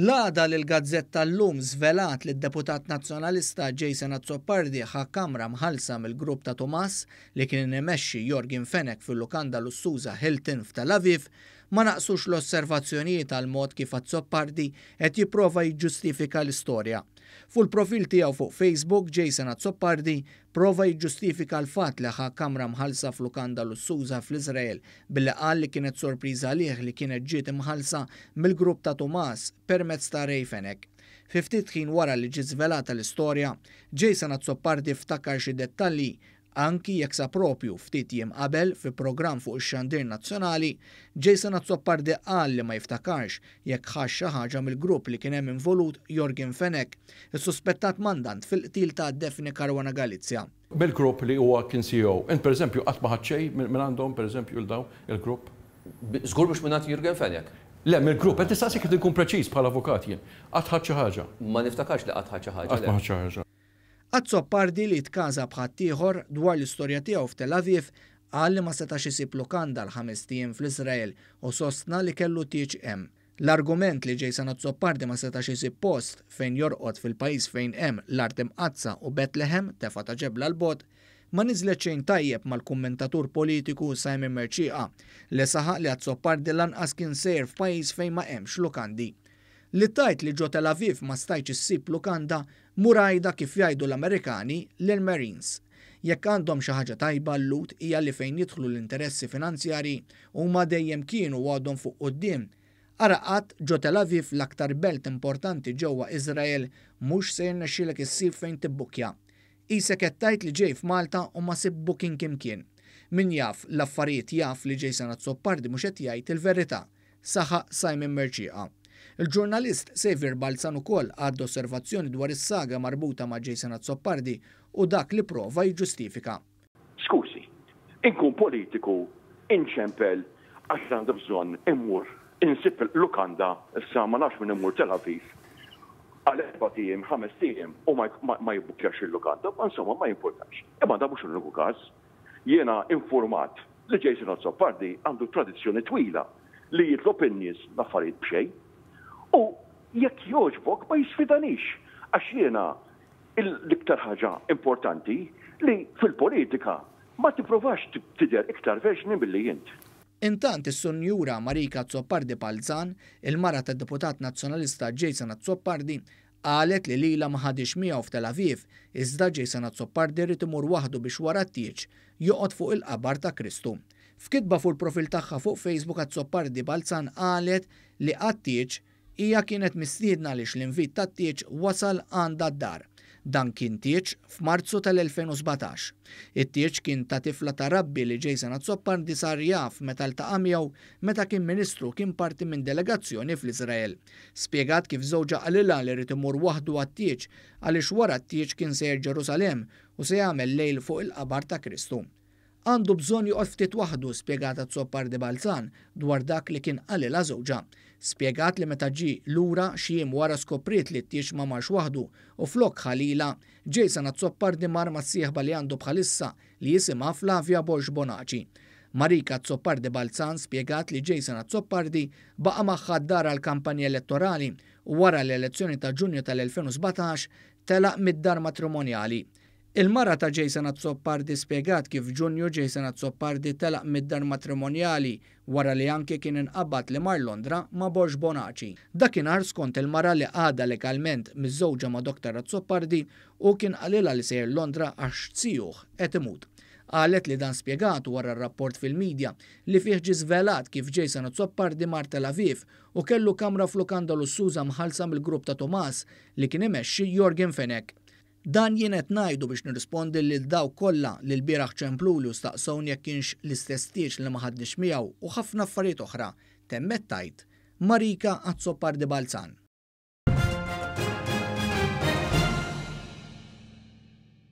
L-għada li l-gazzetta Llum żvelat li d-deputat Nazzjonalista Jason Azzopardi ħa kamra mħallsa mill-grupp ta' Tumas li kien imexxi Yorgen Fenech fil-lukanda lussuża Hilton f'Tel Aviv, ma naqsux l-osservazzjonijiet għall-mod kif Azzopardi qed jipprova jiġġustifika l-istorja. Fuq il-profil tiegħu fuq Facebook, Jason Azzopardi prova jiġġustifika l-fatt li ħa kamra mħallsa f'lukanda lussuża fl-Iżrael billi qal li kienet sorpriża għalih li kienet ġiet imħallsa mill-grupp ta' Tumas permezz ta' Ray Fenech. Fi ftit ħin wara li ġiet żvelata l-istorja, Jason Azzopardi ftakar xi dettalji Anki jekk sa proprju ftit jiem qabel fi programm fuq ix-xandir nazzjonali, Jason Azzopardi qal li ma jiftakarx jekk ħax xi ħaġa mill-grupp li kien hemm involut Yorgen Fenech, is-suspettat mandant fil-qtil ta' Daphne Caruana Galizia. Mill-grupp li huwa kien CEO. Int pereżempju qatt ma ħadt xejn mingħandhom pereżempju 'l dawn il-grupp? Żgur mhux mingħand Jurgen Fenech. Le, mill-grupp. Qed nistaqsik qed inkun preċiż bħala avukat jien. Qatt ħadt xi ħaġa? Ma niftakarx li qatt ħadt xi ħaġa, le. Qatt ma ħadt xi ħaġa. Azzopardi li tkaża b'ħaddieħor dwar l-istorja tiegħu f'Tel Aviv qal li ma setax isib lukanda għal ħamest ijiem fl-Iżrael u sostna li kellu tieġ hemm. L-argument li Jason Azzopardi ma setax isib post fejn jorqod fil-pajjiż fejn hemm l-Art Imqaddsa u Bethlehem tefa' ta' ġebla 'l bogħod ma niżlet xejn tajjeb mal-kummentatur politiku Simon Mercieca li saħaq li Azzopardi lanqas kien sejjer f'pajjiż fejn ma hemmx lukandi. Li tgħid li ġo Tel Aviv ma stajtx issib lukanda, mur għidha kif jgħidu l-Amerikani lill-Marines. Jekk għandhom xi ħaġa tajba l-Lhud hija li fejn jidħlu l-interessi finanzjarji huma dejjem kienu u għadhom fuq quddiem. Ara qatt ġo Tel Aviv l-aktar belt importanti ġewwa Iżrael mhux se jirnexxilek issib fejn tibbukkja. Qisek qed tgħid li ġej f'Malta u ma sibt booking imkien. Min jaf l-affarijiet jaf li Jason Azzopardi mhux qed jgħid il-verità. Saħaq Simon Mercieca. Il-ġurnalist Saviour Balzan ukoll għadda osservazzjoni dwar is-saga marbuta ma' Jason Azzopardi u dak li prova jiġġustifika. Skużi, inkun politiku inċempel għax għandi bżonn immur insib lukanda issa ma nafx min immur Tel Aviv għal erbat ijiem, ħamest ijiem u ma jibbukkjax il-lukanda, ma insomma ma jimpurtax. Imma dan mhux l-uniku każ. Jiena infurmat li Jason Azzopardi għandu tradizzjoni twila li jitlob in-nies l-affarijiet b'xejn. U jekk jogħġbok ma jisfidanix għax jiena l-iktar ħaġa importanti li fil-politika ma tipprovax tidher iktar verġni milli int. Intant is-Sunjura Marika Azzopardi Palzan, il-mara tad-Deputat Nazzjonalista Jason Azzopardi, Qalet li lilha ma ħadhiex miegħu f'Tel Aviv, iżda Jason Azzopardi ried imur waħdu biex wara t-tieġ, joqgħod fuq il-qabar ta' Kristu. F'kitba fuq il-profil tagħha fuq Facebook Azzopardi Balzan qalet li għat-tieġ, hija kienet mistiedna għaliex l-invit tat-tieġ wasal għandha d-dar. Dan kien tieġ f'Marzu tal-2017. It-tieġ kien ta' tifla ta' rabbi li Jason Azzopardi sar jaf meta ltaqa' miegħu meta kien Ministru u kien parti minn delegazzjoni fl-Iżrael. Spjegat kif żewġha qalilha li ried imur waħdu għat-tieġ għaliex wara t-tieġ kien sejjer Ġerusalemm u se jagħmel lejl fuq il-qabar ta' Kristu. Għandu bżonn joqgħod ftit waħdu, spjegat Azzopardi Balzan dwar dak li kien qalilha żewġha. Spjegat li meta ġie lura xi jiem wara skopriet li t-tieġ ma marx waħdu u flok ħa lilha, Jason Azzopardi mar mas-sieħba li għandu bħalissa li jisimha Flavia Borg Bonaci. Marika Azzopardi Balzan spjegat li Jason Azzopardi baqa' magħha d-dar għall-kampanja elettorali u wara l-elezzjoni ta' Ġunju tal-2017 telaq mid-dar matrimonjali. Il-mara ta' Jason Azzopardi spjegat kif f'Ġunju Jason Azzopardi telaq mid-dar matrimonjali wara li anki kien inqabad li mar Londra ma' Borg Bonaci. Dakinhar skont il-mara li għadha legalment miżżewġa ma' Dr Azzopardi hu kien qalilha li sejjer Londra għax zijuh qed imut. Qalet li dan spjegatu wara r-rapport fil-media li fih ġie żvelat kif Jason Azzopardi mar Tel Aviv u kellu kamra f'lukanda lussuża mħallsa mill-grupp ta' Tomas li kien imexxi Yorgen Fenech. Dan jien qed ngħidu biex nirrispondi lil dawk kollha li lbieraħ ċempluli u staqsewni jekk kienx l-istess tieġ li ma ħadnix miegħu u ħafna affarijiet oħra, temmet tgħid Marika Azzopardi Balzan.